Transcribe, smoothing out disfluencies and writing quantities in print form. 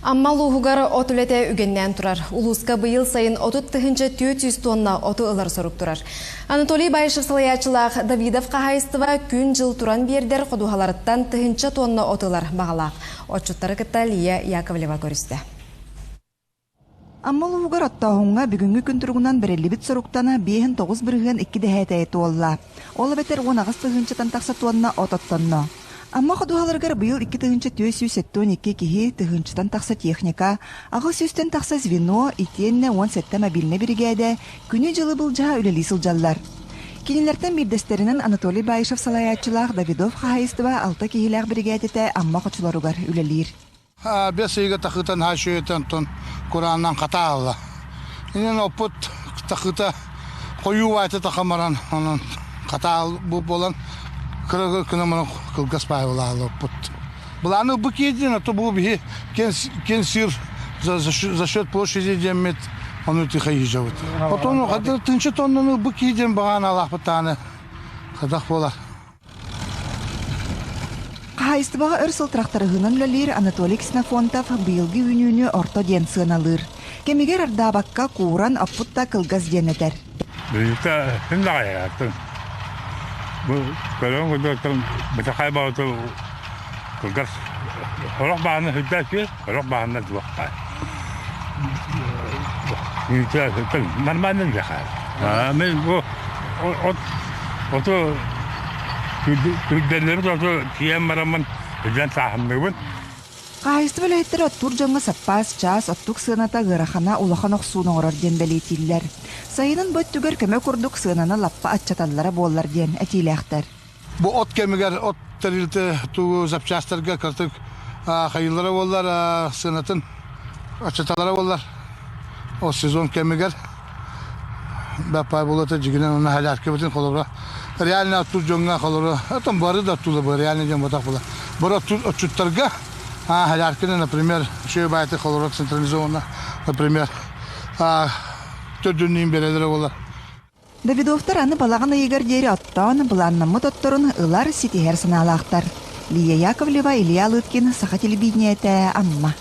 Амма улууһугар от үлэтэ үгэннээн турар. Улууска быйыл сайын 30 400 тонна оту ылар сорук турар. Анатолий Баишев салайааччылаах Давидов хаһаайыстыба күн-дьыл туран биэрдэр ходуһаларыттан тыһыынча тонна от ылар баҕалаах. Отчуттары кытта Лия Яковлева көрүстэ. Амма улууһугар оттооһуҥҥа бүгүҥҥү күн туругунан бэриллибит соруктан 59% икки дэһээтэйэ туолла. Ол эбэтэр 18 тыһыынчатан тахса туонна от оттонно. Амма ходуһаларыгар быйыл 2472 киһи, тыһыынчатан тахса техника, 800-тэн тахса звено, итиэннэ 17 мобильнай биригээдэ күнү-дьылы былдьаһа үлэлии сылдьаллар. Кинилэртэн биирдэстэринэн Анатолий Баишев салайааччылаах Давидов хаһаайыстыба алта киһилээх биригээдэтэ Амма хочолоругар үлэлиир. Бэс ыйга тахытан хаачуйатан тон курааннан хатаалла. Инен оппут тахыта хойуу баайта тахамаран онон хатаал бу буолан кыра кына кылгас баайылаалы оппут. Былааны бу киэдин ото бу биһи кен сыр за счет площади диэммит ону тиха ижабыт. Отону хадыр тынчы тоннаны бу кииден багаан алаахпытааны хадах буолар. Хаһаайыстыбаҕа өр сыл тракториһынан үлэлиир Анатолий Ксенофонтов быйылгы үүнүүнү орто диэн сыаналыыр. Кэмигэр ардаабакка кууран оппут да кылгас диэн этэр. Билиитэ син даҕайаатын. Бу көрөн курдуктан бытахай баҕаты кылгас сорох баһына сылдьааччы, сорох баһына туохха. Нормально дьахаар. Мен бу от оту түрдэллэбит оту тиийэн бараммын илдьэн сааһынныбын. Хаһаайыстыба үлэһиттэрэ оттуур дьоҥҥо саппаас чаас, оттук сыаната ыарахана улахан охсууну оҥорор диэн бэлиэтииллэр. Сайынын бу өттүгэр көмө курдук сыананы лаппа аччаталлара буоллар диэн этиилээхтэр. Бу от кэмигэр от тэрилтэ тугу запчастарга кыртык хайыылара буоллар сыанатын аччаталара буоллар ол сезон кэмигэр баппай буолуота дьигинэн уонна халяркабытын холобура реально оттуур дьоҥҥо холобура отон бары да оттуулар бу реально дьон ботах була бары отчуттарга халярканы например үчүгэй баайты холобура централизованно например төрдүннүүн берелere буолар. Давидовтар аны балаҕан ыйыгар диэри оттоон, былааннаммыт отторун ылар, ситиһэр санаалаахтар. Лия Яковлева, Илья Лыткин, Саха телевидениетэ, Амма.